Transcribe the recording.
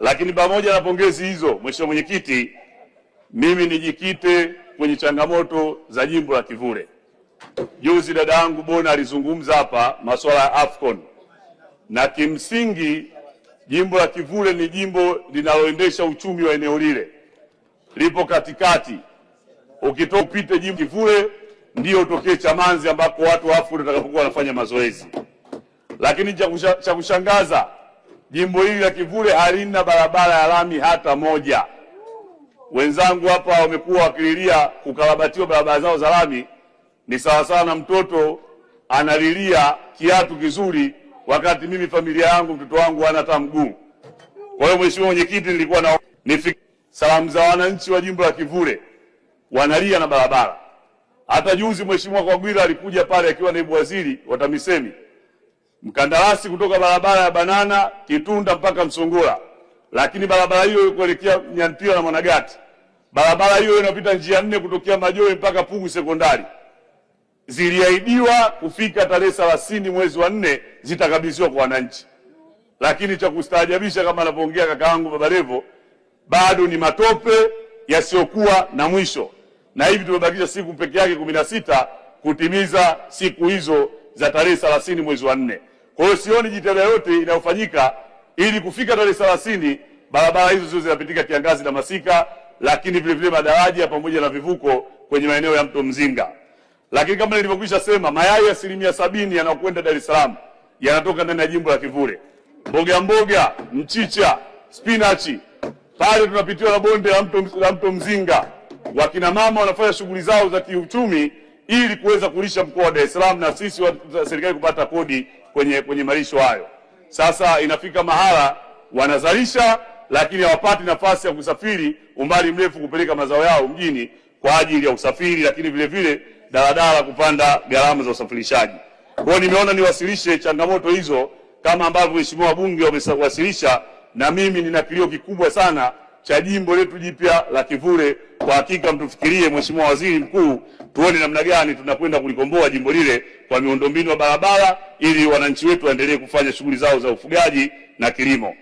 Lakini pamoja na pongezi hizo, Mheshimiwa Mwenyekiti, mimi nijikite kwenye changamoto za jimbo la Kivule. Juzi dada yangu Bona alizungumza hapa masuala ya AFCON, na kimsingi jimbo la Kivule ni jimbo linaloendesha uchumi wa eneo lile, lipo katikati. Ukitoka upite jimbo Kivule ndio utokee Chamanzi ambako watu wa AFCON watakapokuwa wanafanya mazoezi. Lakini cha kushangaza jimbo hili la Kivule halina barabara ya lami hata moja. Wenzangu hapa wamekuwa wakililia kukarabatiwa barabara zao za lami, ni sawasawa na mtoto analilia kiatu kizuri, wakati mimi familia yangu mtoto wangu hana hata mguu. Kwa hiyo Mheshimiwa Mwenyekiti, nilikuwa na salamu za wananchi wa jimbo la Kivule, wanalia na barabara. Hata juzi Mheshimiwa Kwagwira alikuja pale akiwa naibu waziri wa TAMISEMI, mkandarasi kutoka barabara ya Banana Kitunda mpaka Msongola, lakini barabara hiyo kuelekea Nyantila na Mwanagati, barabara hiyo inapita njia nne kutokea Majoe mpaka Pugu Sekondari, ziliahidiwa kufika tarehe 30 mwezi wa 4 zitakabidhiwa kwa wananchi. Lakini cha kustaajabisha, kama anavyoongea kaka yangu Baba Levo, bado ni matope yasiyokuwa na mwisho, na hivi tumebakisha siku peke yake 16 kutimiza siku hizo za tarehe 30 mwezi wa 4. Kwa hiyo sioni jitihada yote inayofanyika ili kufika tarehe 30 barabara hizo zio zinapitika kiangazi na masika, lakini vile vile madaraja pamoja na vivuko kwenye maeneo ya mto Mzinga. Lakini kama nilivyokwisha sema, mayai 70% yanayokwenda Dar es Salaam yanatoka ndani ya jimbo la Kivule. Mboga mboga, mchicha, spinachi, pale tunapitiwa na bonde la mto Mzinga. Wakina mama wanafanya shughuli zao za kiuchumi ili kuweza kulisha mkoa wa Dar es Salaam na sisi wa serikali kupata kodi kwenye malisho hayo. Sasa inafika mahala wanazalisha, lakini hawapati nafasi ya kusafiri umbali mrefu kupeleka mazao yao mjini kwa ajili ya usafiri, lakini vile vile daladala kupanda gharama za usafirishaji. Kwa hiyo nimeona niwasilishe changamoto hizo kama ambavyo waheshimiwa wabunge wamewasilisha, na mimi nina kilio kikubwa sana cha jimbo letu jipya la Kivule. Kwa hakika mtufikirie, Mheshimiwa Waziri Mkuu, tuone namna gani tunakwenda kulikomboa jimbo lile kwa miundombinu ya barabara ili wananchi wetu waendelee kufanya shughuli zao za ufugaji na kilimo.